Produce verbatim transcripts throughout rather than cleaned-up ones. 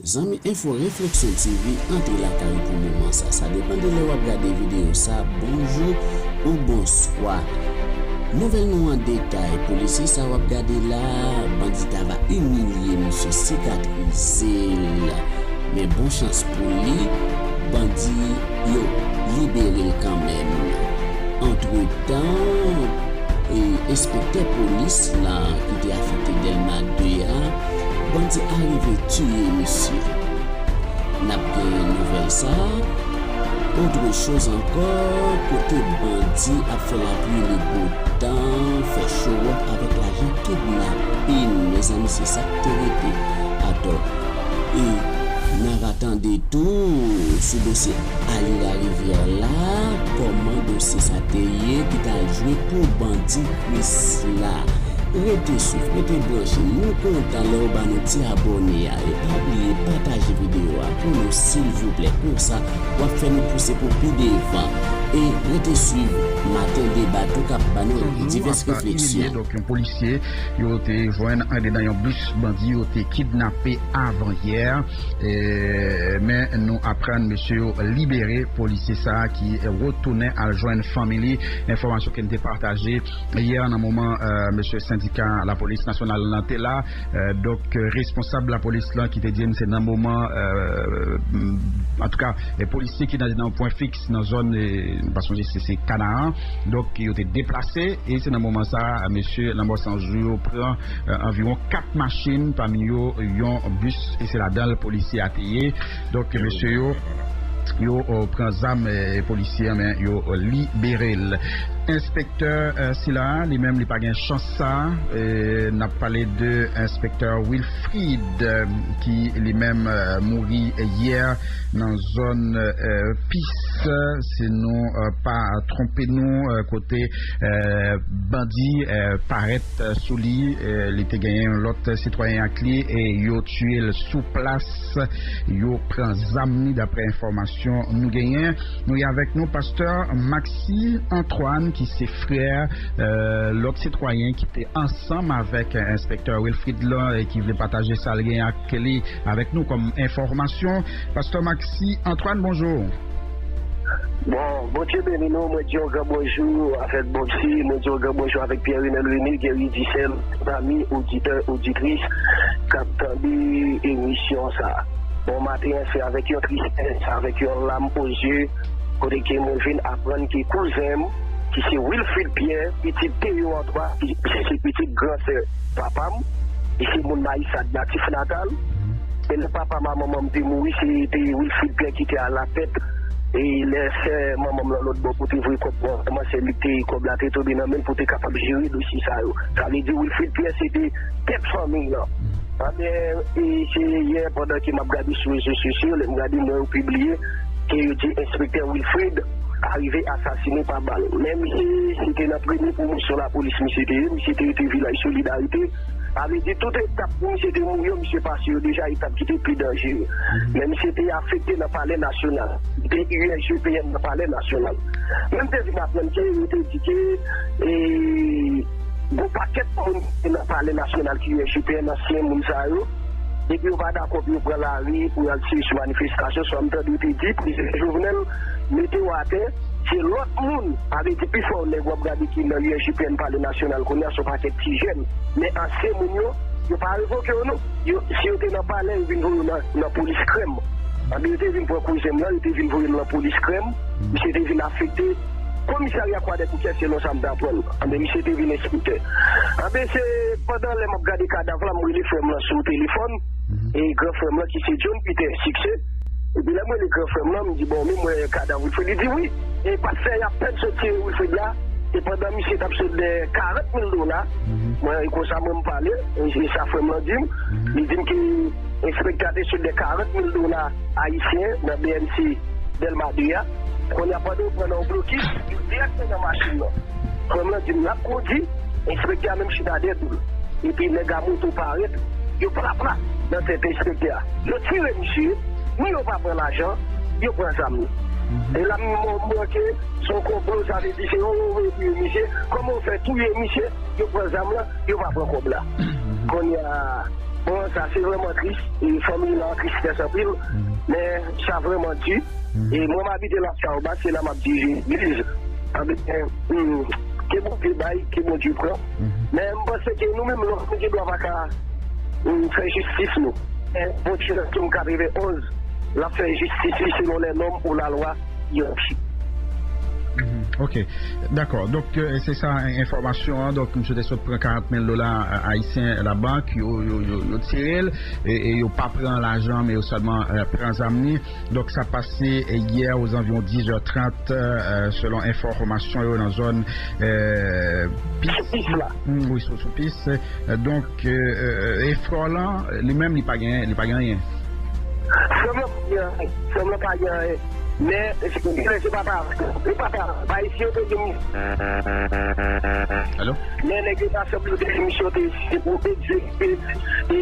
Zanmi Enfo Refleksyon T V, antre lakay ou pou moman sa. Sa depann de lè w ap gade videyo sa. Bonjou ou bonswa. Nouvèl nou an detay, polisye sa w ap gade la, bandi ta va imilye misye, sikatrize l. Men bon chans pou li, bandi yo libere l kanmenm. Antretan, e, enspektè polis la ki te afekte Dèlma de a, bandi arive tiye misye. N ap gen nouvèl sa a. Autre chose encore, kote bandi ap fè lapli le beau temps, fè show off avèk lajan kidnapin. Mezanmi, se sa k te rete atò. E n a va tande tou sou dosye Ali Larivière la, kòman dosye sa te ye ki t al jwe pou bandi Krisla. Rete swiv, rete branche. Nou kontan lè w ba nou ti abòne a. E pa bliye pataje videyo a pou nou, silvouplè. Konsa, w ap fè nou pouse pou pi devan. E rete swiv Maten Deba tou k ap ba nou divès refleksyon. Donk, yon polisye, yo te jwenn andedan yon bis bandi, yo te kidnape avan yè. E, men nou aprann mesye yo libere polisye sa a ki retounen al jwenn fanmi li. Enfòmasyon ke n te pataje yè nan moman, e, mesye sendika lapolis nasyonal lan te la. E, donk, e, responsab lapolis lan ki te di n se nan moman, e, m, antouka, e, polisye ki nan, nan pwen fiks nan zòn, e, m pa sonje si se Kanaan. Donk, yo te deplase e se nan moman sa a, mesye Lanmò San Jou yo pran, e, anviwon kat machin, pami yo yon bis, e se ladan l polisye a te ye. Donk, mesye yo, yo, e, pran zam, e, polisye a, men yo, e, libere l. Enspektè, e, sila a, li menm, li pa gen chans sa. E, n ap pale de enspektè Wilfrid, e, ki li menm, e, mouri yè nan zòn, e, Pis, si nou, e, pa twonpe nou, e, kote, e, bandi, e, parèt, e, sou li, e, li te genyen yon lòt sitwayen ak li, e yo tiye l sou plas, yo pran zam li, daprè enfòmasyon nou genyen. Nou gen avèk nou pastè Maxi Antoine, ki se frè, e, lòt sitwayen ki te ansanm avèk, e, enspektè Wilfrid lan, e ki vle pataje sa l gen ak li avèk nou kòm enfòmasyon. Pastè Maxi Antoine, bonjou. Bon, Bondye beni nou. Mwen di yon gran bonjou avèk Bobsy, mwen di yon gran bonjou avèk Pierre Renel Rene, Guerrier Dicel, zanmi, oditè, oditris k ap tande emisyon sa. Bon maten an, se avèk yon tristès, avèk yon lam o zye, kote ke mwen vin aprann ke kouzen m, ki se Wilfrid Pierre, pitit Théo Antoine, ki se pitit gran sè papa m, li se moun Mayisad, natif natal. E lè papa m a manman m te mouri, se te Wilfrid Pierre ki te alatèt. E lè sè manman m nan lòt bò pou te voye kòb pou manman, se li ki te, kòb la te tonbe nan men l pou te kapab jere dosye sa yo. Sa vle di Wilfrid Pierre se te tèt fanmi an. Anben, e se yè pandan ke m ap gade sou rezo sosyo, lè m gade m wè yo pibliye ke yo di enspektè Wilfrid arive asasine pa bal. Men misye, se te nan premye pwomosyon lapolis misye te ye, misye te rete vilaj Solidarite. Sa vle di tout etap pou misye te mouri yo, misye pase yo deja, etap ki te pi danjere. Men misye te afekte nan Palè Nasyonal. Li te U S G P N nan Palè Nasyonal. Men m te vin aprann ke yo te di ke, e, gon pakèt moun ki te nan Palè Nasyonal ki U S G P N, ansyen moun sa yo, epi yo pa dakò pou yo pran lari pou y al tire sou manifestasyon, sa m tande yo te di, Prezidan Jovenel mete yo atè, se lòt moun, sa vle di pifò nèg w ap gade ki nan U S G P N Palè Nasyonal kounye a, se yon pakèt ti jèn, men ansyen moun yo, yo pa revoke yo non. Yo, si yo te nan palè, yo vin voye yo nan, nan polis Krèm. Anben, yo te vin pran kouzen m nan, yo te vin voye l nan polis Krèm. Misye te vin afekte komisarya Kwadèboukè, selon sa m t aprann. Anben, misye te vin enspektè. Anben, se pandan lè m ap gade kadav la, m rele frè m lan sou telefòn, e gran frè m lan ki se John Peter Succès. Epi lè m rele gran frè m lan, m di, "Bon, men m wè kadav Wilfrid." Li di, "Wi, e pastè y ap pèn sot tire Wilfrid la, e pandan misye t ap sot dèyè karant mil dola." Mwen, e konsa mwen m pale, e, e sa frè m lan di m. Li di m ke enspektè a te sot dèyè karant mil dola ayisyen nan B M C Dèlma de a. Kounye a, pandan yo pran nan yon blokis, yo dirèkteman nan machin nan. Frè m lan di m l ap kondi, enspektè a menm chita dèyè do l. Epi nèg a moto parèt, yo plapla nan tèt enspektè a. Yo tire misye, ni yo pa pran lajan, yo pran zam li. E la m, m wè ke se yon konplo, sa vle di se yo, yo vle touye misye. Kòman yo fè touye misye, yo pran zam lan, yo pa pran kòb la. Kounye a, Bon, sa se vrèman tris. E fanmi lan an tristès anpil. Men sa vrèman di. E mwen, m abite Las Cahobas, se la m ap dirije legliz. Anben, hmm, ke Bondye bay, ke Bondye pran. Men m panse ke nou menm, lòm, nou gen dwa pa ka, hmm, fè jistis nou. Men Bondye nan Sòm katreven onz, l ap fè jistis li selon les normes ou la loi. Yo. Mhm. Ok, dakò. Donk, euh, se sa, en- enfòmasyon an. Donk, misye te sot pran karant mil dola, euh, ayisyen labank. Yo, yo, yo, yo tire l. E, e yo pa pran lajan, men yo sèlman, euh, pran zam li. Donk, sa pase, euh, yè ozanviwon diz è trant, euh, selon enfòmasyon yo nan zòn, euh, Pis. Sou pis la. Mm, wi, sou, sou pis. Euh, donk, euh, euh, e frè w lan, li menm, li pa gen, li pa gen anyen. Frè m lan pa gen anyen. Frè m lan pa gen anyen. Men, se, se, se papa, se papa, pa isi yo te gen. Alo? Men nèg yo ta sanble yo te gen misyon te se pou egzekite, e,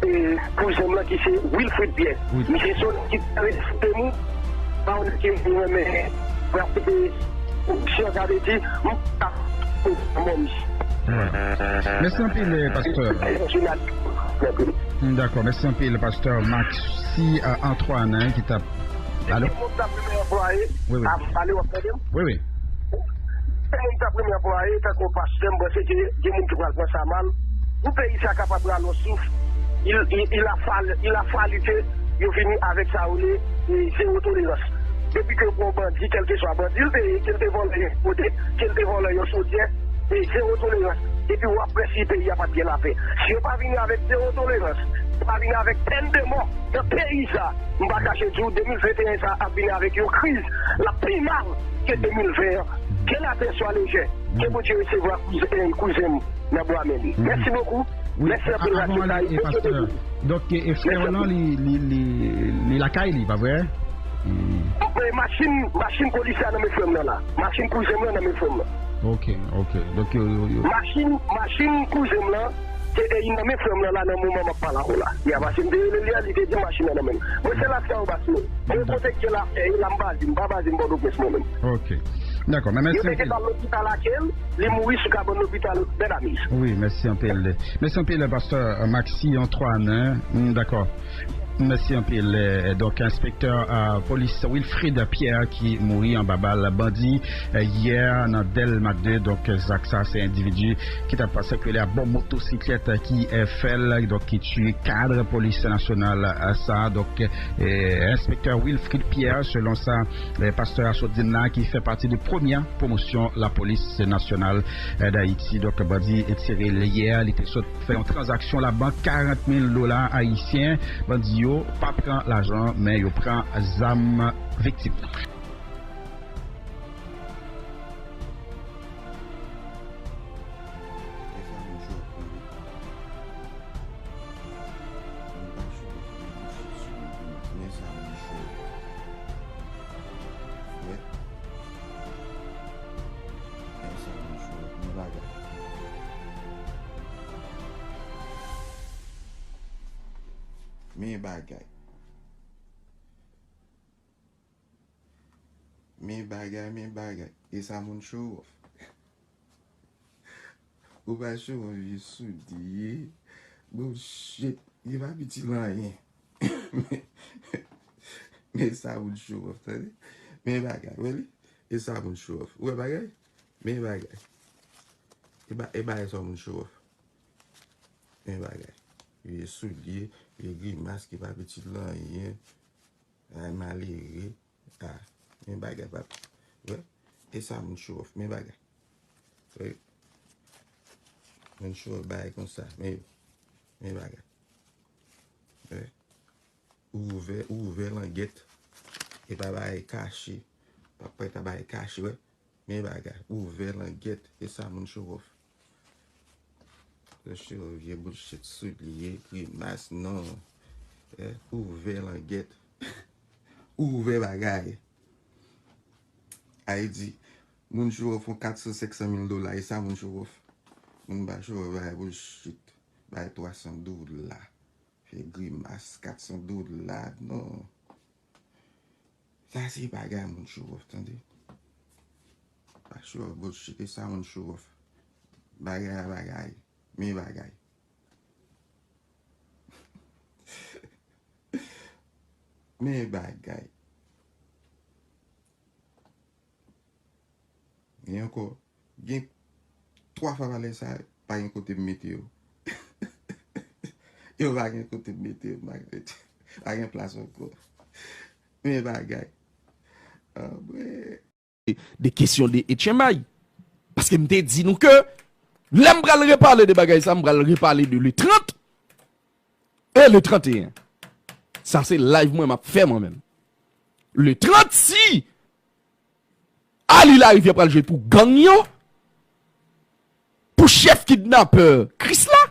e, kouzen m lan ki se Wilfrid Pierre. Wi. Misye se yon nèg ki ta respekte m, pa yon nèg ki renmen pratike koripsyon, sa vle di, m pa mò misye. Mèsi anpil, pastè. Dakò, mèsi anpil, pastè Maxi, euh, Antoine, hein, ki t ap. Alo? Mwen ta premye anplwaye. Wi, wi. Ap pale, w ap tande m? Wi, wi. Mwen ta premye anplwaye, tankou pastè, m panse ke gen moun ki pral pran sa mal. Pou peyi sa kapab rale yon souf, il, il, il a fallu, il a fallu que yo vini avèk sa yo rele, e, zero tolerans. Depi ke yon bandi, kèlkeswa bandi l te ye, ke l te vòlè yon kote, ke l te vòlè yon chodyè, e, zero tolerans. Epi w ap wè si peyi a p ap gen lapè. Si yo pa vini avèk zero tolerans, yo pa vini avèk pèn de mò nan peyi sa, m pa kache di w, de mil venteyen sa ap vini avèk yon kriz, l ap pi mal ke de mil ven an. Ke lapè swa lejè. Ke Bondye resevwa kouzen, kouzen m nan bra men li. Mèsi bokou. Mèsi anpil, Radyo Kay. Bondye beni w. Donk, e, e frè w lan, li, li, li, li lakay li, pa vre? Donk, e, machin, machin polisye a nan men frè m nan la. Machin kouzen m lan nan men frè m nan. Ok, ok. Donk, yo, yo, yo. Machin, machin kouzen m lan, se, e, nan men frè m nan la nan moman m ap pale ak ou la. Ya, paske m te rele li a, li te di m machin nan nan men l. Mwen, se Las Cahobas mwen. Mwen, kote ke l ap fè, e, la m baze, m pa baze m Pòtoprens mwen menm. Ok. Dakò, men mèsi anpil. Yo te gentan lopital ak el, li mouri sou kabann lopital Bèl Amiz. Wi, mèsi anpil. Mèsi anpil, pastè Maxi Antoine. Hmm, dakò. Mèsi anpil. Eh, donk, enspektè, eh, polis Wilfrid Pierre ki mouri anba bal bandi, eh, yè nan Dèlma de. Donk, zak sa, se endividi ki t ap sikile a bò motosiklèt, eh, ki, eh, fè l, donk, ki tiye kad polis nasyonal, eh, sa. Donk, eh, enspektè Wilfrid Pierre, selon sa, eh, pastè a sot di n la, ki fè pati de premyè pwomosyon lapolis nasyonal, eh, Dayiti. Donk, bandi tire l yè, li te sot fè yon tranzaksyon labank karant mil dola ayisyen. Bandi yo pa pran lajan, men yo pran zam viktim nan. Men bagay. Men bagay, men bagay. E sa moun show off. Ou pa show off, vye soudye. Bullshit. Li pa piti nan anyen. Men sa moun show off, tande? Men bagay, wè li? E sa moun show off. Ou wè bagay? Men bagay. E ba, e bagay sa moun show off. Men bagay. Vye soulye, vye grimas ki pa piti nan anyen. Ay, malere. Ah, men bagay, papi. Wè? E sa moun show off. Men bagay. Wè? Moun show off bagay konsa. Men, men bagay. Wè? Ou ouvè, ou ouvè langèt. E pa bagay kache. Pa prèt a bagay kache, wè. Men bagay, ouvè langèt, e sa moun show off. Show off, vye bullshit, soulye, grimas, non. Eh, ouvè langèt. Ouvè bagay. Ay di, moun show off yon kat san, senk san mil dola, e sa moun show off. Moun pa show off, bagay bullshit. Bagay twa san dola. Fè grimas, kat san dola, non. Sa se bagay moun show off, tande. Pa show off, bullshit, e sa moun show off. Bagay a bagay, men bagay. Men bagay. Gen ankò, gen twa fwa valè sa, pa gen kote m mete yo. Yo pa gen kote m mete yo, pa gen plas ankò. Men bagay. Anmwey. De kesyon de H M I. Paske m te di nou ke lè m pral repale de bagay sa, m pral repale de le trant e le trant e en. Sa se live mwen m ap fè mwen menm. Le trant, si Ali Larivière pral jwe pou gang yo, pou chèf kidnapè Krisla,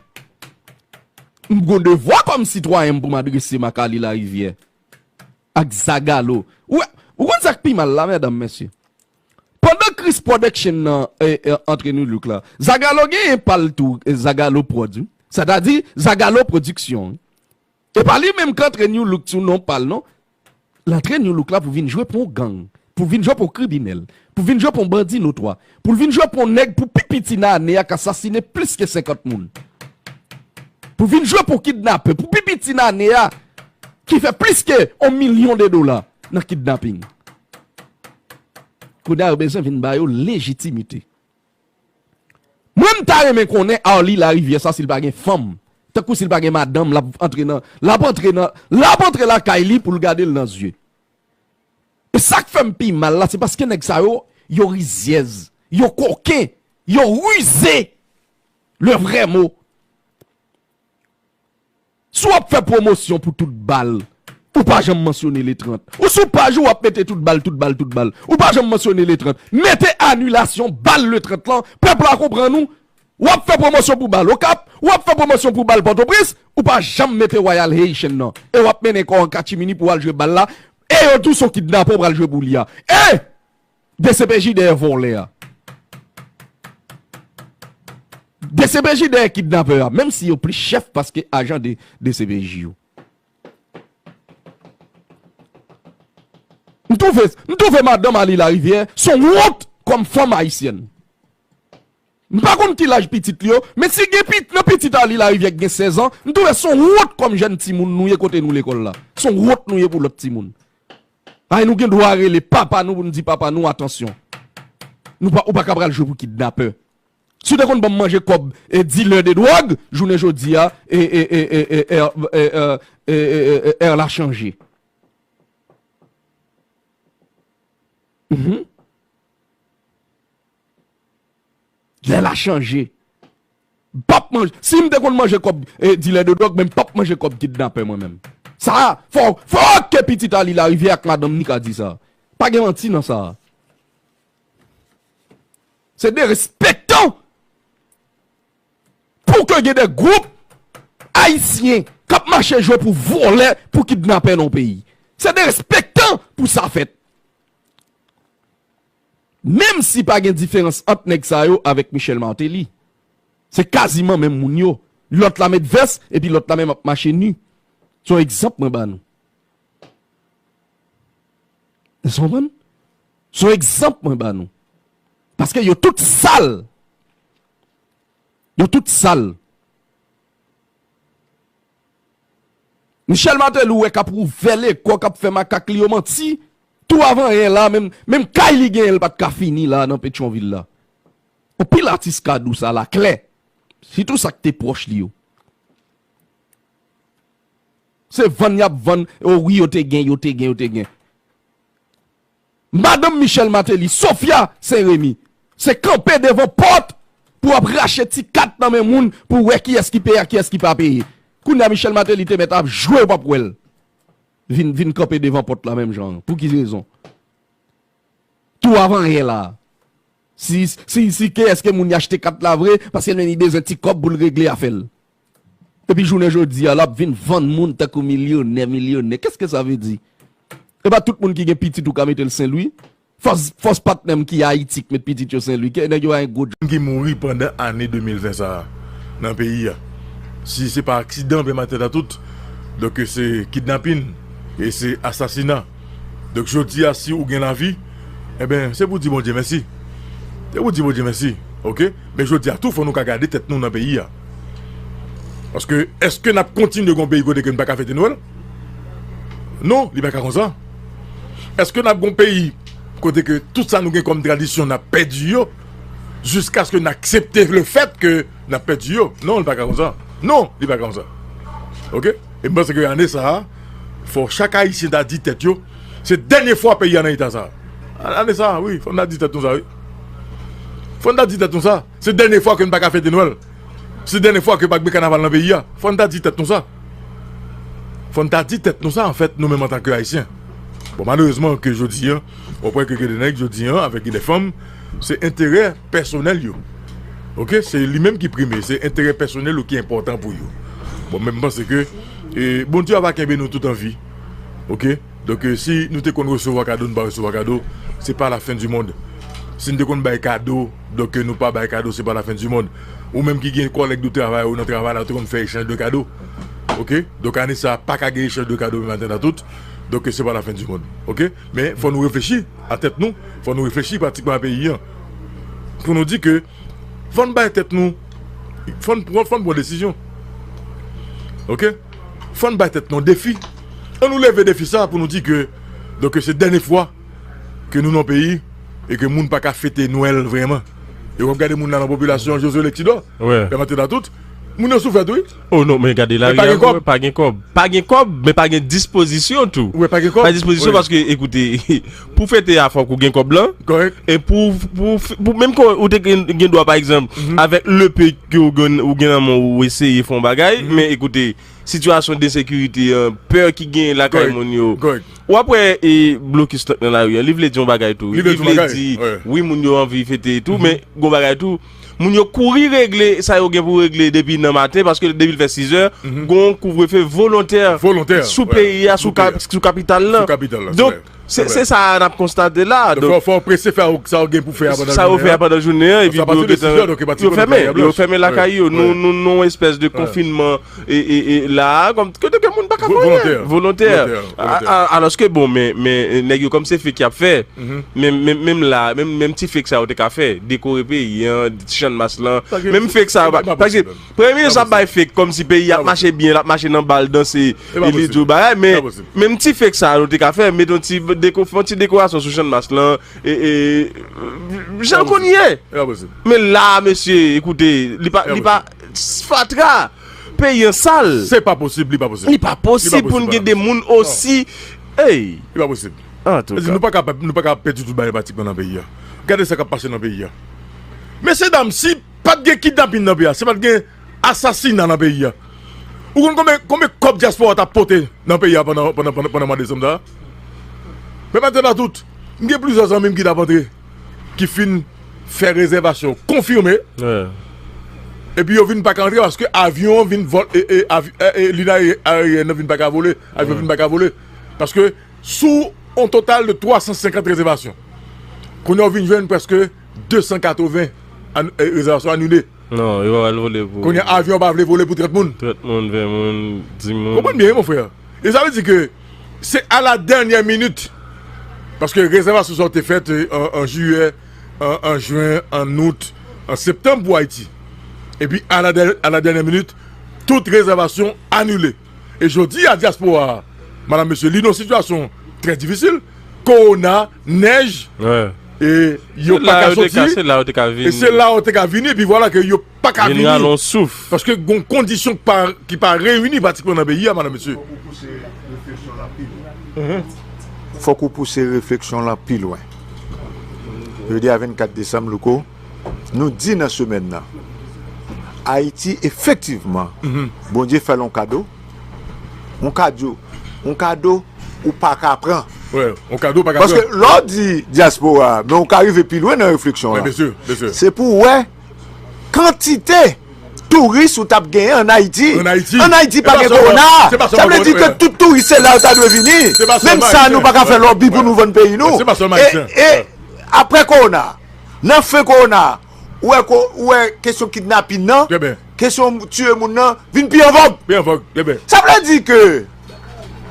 m gon devwa kòm sitwayen m pou m adrese m ak Ali Larivière, ak Zagalo. Ou, ou konn sa k pi mal la, medam, mesye? Pandan Chris Production nan, e, e, antre New Look la, Zagalo genyen pa l tou, e, Zagalo Prod, wi. Sètadi, Zagalo Production, wi. E pa li menm k antre New Look sou non pa l, non. L antre New Look la pou vin jwe pou yon gang, pou vin jwe pou yon kriminèl, pou vin jwe pou yon bandi notwa, pou l vin jwe pou yon nèg pou pi piti nan ane a k asasinen plis ke senkant moun. Pou vin jwe pou kidnapè, pou pi piti nan ane a, ki fè plis ke yon milyon de dola nan kidnaping. Kounye a, yo bezwen vin ba yo lejitimite. Mwen, m ta renmen konnen Arly Larivière sa, si l pa gen fanm. Tankou si l pa gen madanm, l ap antre nan, l ap antre nan, l ap antre lakay li pou l gade l nan zye. E sa k fè m pi mal la, se paske nèg sa yo, yo rizyèz, yo koken, yo rize. Le vrai mot. Si w ap fè pwomosyon pou tout bal, ou pa janm mansyone le trant. Ou sou paj ou, w ap mete tout bal, tout bal, tout bal. Ou pa janm mansyone le trant. Mete anilasyon bal le trant lan, pèp la konprann ou. W ap fè pwomosyon pou bal Okap, w ap fè pwomosyon pou bal Pòtoprens, ou pa janm mete Royal Haitian nan. E w ap mennen kò w an katimini pou w al jwe bal la, e yo di w se yon kidnapè w pral jwe pou li a. E! D C P J dèyè vòlè a. D C P J dèyè kidnapè a, menm si yo plis chèf paske ajan de D C P J yo. M twouve, m twouve madanm Arly Larivière se yon wont kòm fanm ayisyèn. M pa konn ki laj pitit li yo, men si gen pit, nan pitit Arly Larivière ki gen sèz an, m twouve se yon wont kòm jèn timoun nou ye kote nou lekòl la. Se yon wont nou ye pou lòt timoun. Ay, nou gen dwa rele papa nou pou n di papa nou, atansyon. Nou pa, ou pa ka pral jwe pou kidnapè. Si w te konn ban m manje kòb, e, dilè de dwòg, jounen jodi a, e, e, è la chanje. Mhm. Lè la chanje. M p ap manje. Si m te konn manje kòb, e, dilè de dwòg, men m p ap manje kòb kidnapè mwen menm. Sa, fò, fò ke pitit Arly Larivière ak madanm ni ka di sa. Pa gen manti nan sa. Se derespektan pou ke gen de gwoup ayisyen k ap mache jwe pou vòlè, pou kidnapè nan yon peyi. Se derespektan pou sa fèt. Menm si pa gen diferans ant nèg sa yo avèk Michel Martelly. Se kaziman menm moun yo. Lòt la met vès, epi lòt la menm ap mache ni. Se yon egzanp mwen ba nou. Èske w konprann? Se yon egzanp mwen ba nou. Paske yo tout sal. Yo tout sal. Michel Martelly, ou wè k ap wouvè lekò, k ap fè makak li yo manti. Tou avan yè la, menm, menm kay li genyen, l pa t ka fini la, nan Petyonvil la. Anpil atis ka di w sa la klè. Sitou sa k te pwòch li yo. Se vann y ap vann, o wi, yo te gen, yo te gen, yo te gen. Madanm Michel Martelly, Sophia Saint-Remy, se kanpe devan pòt pou ap rache ti kat nan men moun pou wè kiyès ki peye ak kiyès ki pa peye. Kounye a Michel Martelly te mèt ap jwe, ou p ap wè l. Vin, vin kanpe devan pòt la menm jan an. Pou ki rezon? Tou avan yè la. Si, si, si ke èske moun y achte kat la vre, paske l menm li bezwen ti kòb pou l regle afè l. Epi jounen jodi a, l ap vin vann moun tankou milyonè, milyonè. Qu'est-ce que ça veut dire? E pa tout moun ki gen pitit ou ka mete l Sen Lwi. Fòs, fòs patnè m ki Ayiti k met pitit yo Sen Lwi. Ke nèg yo pa gen gwo djòb. Moun ki mouri pandan ane de mil ven sa a nan peyi a. Si se pa aksidan, pe maten nan tout. Donk, se kidnapin e se asasina. Donk, jodi a, si ou gen lavi, enben, se pou di Bondye mèsi. Se pou di Bondye mèsi, oke? Men jodi a tou, fò nou ka gade tèt nou nan peyi a. Paske, èske n ap kontinye gon peyi kote ke n pa ka fete Nwèl? Non, li pa ka konsa. Èske n ap gon peyi kote ke tout sa nou gen kòm tradisyon n ap pèdi yo jiskaske n aksepte le fèt ke n ap pèdi yo? Non, li pa ka konsa. Non, li pa ka konsa. Oke? E m panse ke ane sa a, fò chak Ayisyen ta di tèt yo, se dènye fwa peyi a nan eta sa a. Ane sa a, wi, fò n ta di tèt nou sa, wi. Fò n ta di tèt nou sa. Se dènye fwa ke n pa ka fete Nwèl. Se dènye fwa ke pa gen kanaval nan peyi a. Fò n ta di tèt nou sa. Fò n ta di tèt nou sa, anfèt, nou menm antanke Ayisyen. Bon, malerezman, ke jodi a, w ap wè ke gen de nèg, jodi a, avèk gen de fanm, se enterè pèsonèl yo. Oke? Se li menm ki prime, se enterè pèsonèl yo ki enpòtan pou yo. Bon, men m panse ke, e, Bondye ava kenbe nou tout an vi. Oke? Donk, e, si nou te konn resevwa kado, nou pa resevwa kado, se pa la fen di mond. Si nou te konn bay kado, donk, e, nou pa bay kado, se pa la fen di mond. Ou menm ki gen kòlèg de travay ou nan travay la, ou te konn fè echanj de kado. Oke? Donk, ane sa a, pa ka gen echanj de kado menm atann a tout. Donk, e, se pa la fen di mond. Oke? Men, fò nou reflechi a tèt nou, fò nou reflechi pratikman a peyi a. Pou nou di ke, fò n bay tèt nou, fò n pran, fò n pran desizyon. Oke? Fò n bay tèt nou defi. An nou leve defi sa pou nou di ke, donk, se dènye fwa ke nou nan peyi e ke moun pa ka fete Nwèl vrèman. E w ap gade moun nan, nan popilasyon, Josué Lexidor, Wi. Pè Matena tout, moun yo soufè tou, wi. Oh non, men gade la, pa gen kòb. Pa gen kòb. Pa gen kòb, men pa gen dispozisyon tou. Wi, pa gen kòb. Pa gen dispozisyon paske, ekoute, pou fete a, fòk ou gen kòb lan. Kòrèk. E pou, pou, pou menm ke ou te gen, gen dwa, pa egzanp, avèk lepe ke ou gen, ou gen nan men w, ou eseye fè yon bagay, men ekoute, sitiyasyon de ensekirite an, pè ki gen lakay moun yo. Kòrèk. W ap wè, e, blokis lan k nan lari a, li vle di yon bagay tou. Li vle di yon bagay. Wi, moun yo anvi fete tou, men gon bagay tou. Moun yo kouri regle sa yo gen pou regle depi nan maten, paske depi l fè sizè, gon kouvrefe volontè sou peyi a, sou ka-, sou kapital lan. Donk, se, se sa n ap konstate la. Donk, fò, fò w prese fè sa w gen pou fè a pandan jounen an. Sa yo fè a pandan jounen an, epi yo gentan, yo fèmen, yo fèmen lakay yo. Nou, nou, nou, yon espès de konfinman e, e, e la a, kòm, kote ke moun pa ka fè anyen. Volontè. Volontè. Volontè. A, a, alòske, bon, men, men, nèg yo kòm se fek y ap fè, menm, menm, menm la, menm, menm ti fek sa yo te ka fè, dekore peyi an, ti channmas lan, menm fek sa yo pa, paske premye minis ap bay fek kòmsi peyi a ap mache byen, l ap mache nan bal, danse, e li di w bagay, men menm ti fek sa yo te ka fè, met yon ti deko-, fè yon ti dekorasyon sou channmas lan, e, e, jan l konn ye. Men la, mesye, ekoute, li pa, li pa, fatra. Peyi an sal. Se pa posib, li pa posib. Li pa posib pou n gen de moun osi. Ey! Li pa posib. Antouka. Nou pa ka, nou pa ka pèdi tout bagay pratikman nan peyi a. Gade sa k ap pase nan peyi a. Mesye dam, si pa t gen kidnapin nan peyi a, si pa t gen asasina nan peyi a, ou konn konbyen, konbyen kòb dyaspora t ap pote nan peyi a pandan, pandan, pandan, pandan mwa desanm sa a? Men pa t nan tout. M gen plizyè zanmi m ki t ap antre, ki fin fè rezèvasyon konfime. Epi yo vin pa ka antre paske avyon an vin vòl, e, e, avi-, e, e, liny aye-, ayeryèn nan vin pa ka vole, avyon vin pa ka vole. Paske sou yon total de twa san senkant rezèvasyon, kounye a w vin jwenn prèske de san katreven an-, e, rezèvasyon anile. Non, yo pa pral vole pou. Kounye a, avyon pa vle vole pou trant moun. Trant moun, ven moun, dis moun. Konprann byen, wi, mon frè. E sa vle di ke se a la dènyè minit. Paske rezèvasyon sa yo te fèt, e, an, an jiyè, an, an jen, an out, an septanm pou Ayiti. Epi a la dè-, a la dènyè minit, tout rezèvasyon anile. E jodi a, dyaspora a, madam, mesye, li nan sitiyasyon trè difisil. Kowona, nèj, e yo pa ka soti. E se la yo te ka vini, epi vwala ke yo pa ka vini. Paske gon kondisyon ki pa, ki pa reyini pratikman nan peyi a, madam, mesye. Fòk ou pouse refleksyon lan pi lwen. Jodi a vennkat desanm, Louko, nou di nan semèn nan, Ayiti efektivman, Bondye fè l yon kado, yon kado, yon kado ou pa ka pran. Wi, yon kado ou pa ka pran. Paske lè w di dyaspora, men ou ka rive pi lwen nan refleksyon lan. Se pou w wè kantite touris ou t ap genyen ann Ayiti. Ann Ayiti pa gen kowona. Sa vle di ke tout touris se la yo ta dwe vini. Menm sa, nou pa ka fè lòbi pou nou vann peyi nou. E, e apre kowona, nan fen kowona, ou wè, ou wè kesyon kidnapin nan, kesyon tiye moun nan vin pi anvòg. Sa vle di ke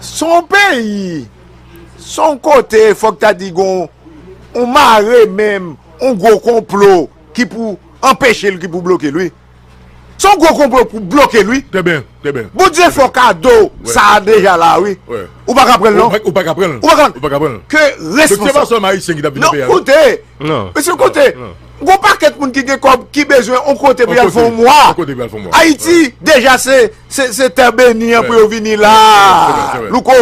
se yon peyi, se yon kote, fòk ta di gon yon mare menm, yon gwo konplo ki pou anpeche l, ki pou bloke l, wi. Se yon gwo konplo pou bloke l, wi. Trè byen, trè byen. Bondye fè w kado sa a deja la, wi. Ou pa ka pran l, non. Ou pa ka pran l. Ou pa ka pran l. Ou pa ka pran l. Ke responsab. Donk, se pa sèlman Ayisyen ki t ap vin nan peyi a, non. Non, koute. Non. Mesye, koute. Non. Gon pakèt moun ki gen kòb ki bezwen yon kote pou y al fè yon mwa. Yon kote pou y al fè yon mwa. Ayiti, deja, se, se, se tè beni an pou yo vini la. Louko.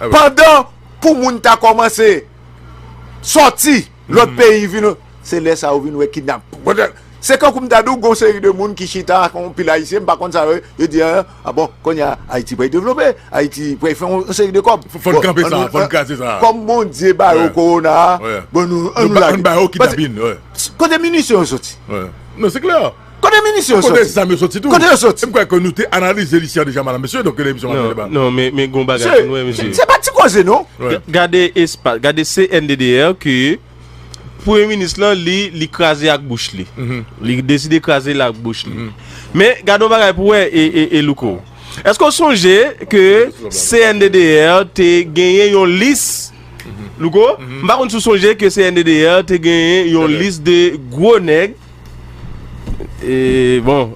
Pandan pou moun ta kòmanse sòti lòt peyi vin, se lè sa yo vin wè kidnap. Se kankou m ta di w, gon seri de moun ki chita ak yon pil Ayisyen, m pa konn sa yo, yo di, a, a bon, kounye a, Ayiti pral devlope, Ayiti pral fè yon seri de kòb. Fò n kanpe sa, fò n kraze sa. Kòm Bondye ba yo kowona a, bon, nou, ann nou lage. Ann ba yo kidnapin, wi. Kote minisyon yo soti? Non, se klè. Kote minisyon yo soti? Kote zam yo soti tou? Kote yo soti? E m kwè ke nou te analize li isi a deja, madam, mesye, donk, emisyon maten deba. Non, non, men, men gon bagay pou nou wè, mesye. Se pa ti koze, non. Gade espas, gade C N D D R ke Premye minis lan, li, li kraze ak bouch li. Li deside kraze l ak bouch li. Men, gade yon bagay pou wè, e, e, e Louko. Èske w sonje ke C N D D R te genyen yon lis? Louko, m pa konn si w sonje ke C N D D R te genyen yon lis de gwo nèg. E, bon,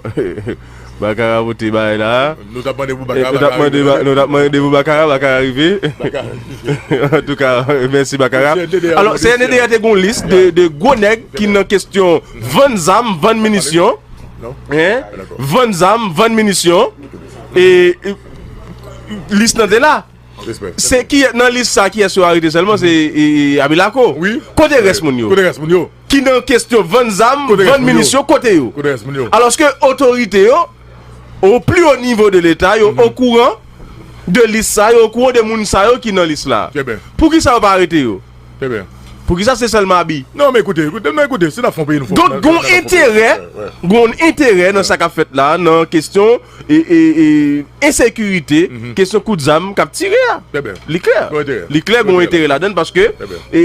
Bakara pote bagay la. Nou t ap mande pou Bakara, nou t ap mande pou Bakara, Bakara rive. Antouka, mèsi Bakara. Alò, C N D D R te gon lis de, de gwo nèg ki nan kesyon vann zam, vann minisyon. Vann zam, vann minisyon. E, e lis nan te la. Se ki nan lis sa, kiyès yo arete sèlman? Se, e, e, Abilako. Kote rès moun yo? Kote rès moun yo? Ki nan kesyon vann zam, vann minisyon, kote yo? Kote rès moun yo? Alòske otorite yo, o pli o nivo de Leta, yo okouran de lis sa, yo okouran de moun sa yo ki nan lis la. Trè byen. Poukisa yo pa arete yo? Trè byen. Poukisa se sèlman Abi? Non, men ekoute, ekoute, non, ekoute, si n ap fè yon peyi, nou fò. Donk, gon enterè, gon enterè nan sa k ap fèt la, nan kesyon e, e, e, ensekirite, kesyon kout zam k ap tire a. Li klè. Li klè, gon enterè ladan l paske, e, e,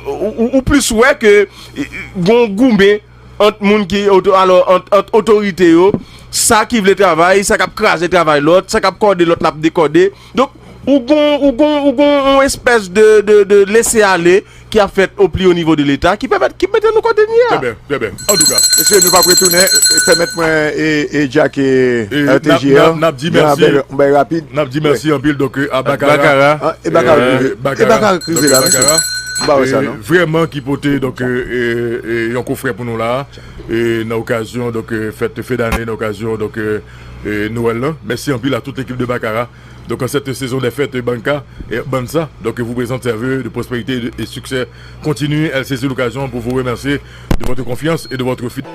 ou, ou, ou plis wè ke, e, gon goumen ant moun ki, oto-, alò, ant, ant otorite yo, sa ki vle travay, sa k ap kraze travay lòt, sa k ap kòde lòt, l ap dekòde. Donk, ou gon, ou gon, ou gon yon espès de, de, de lese ale ki ap fèt o pli o nivo de Leta, ki pèmèt, ki mete nou kote n ye a. Trè byen, trè byen. Antouka. Mesye, nou p ap retounen. Pèmèt mwen, e, e, djake R T G an. N ap di mèsi. Yon bagay rapid. N ap di mèsi anpil, donk, e, a Bakara. Bakara. E Bakara k rive la, mesye. M pa wè sa, non. Vrèman ki pote, donk, e, e, e, yon kofrè pou nou la, e, nan okazyon, donk, e, fèt fen dane, nan okazyon, donk, e, e, Nwèl lan. Mèsi anpil a tout lekip de Bakara. Donc, en cette saison des fêtes, Banca, et Banza, donc, vous présente ses vœux de prospérité et de, et succès continu. Elle saisit l'occasion pour vous remercier de votre confiance et de votre fidélité.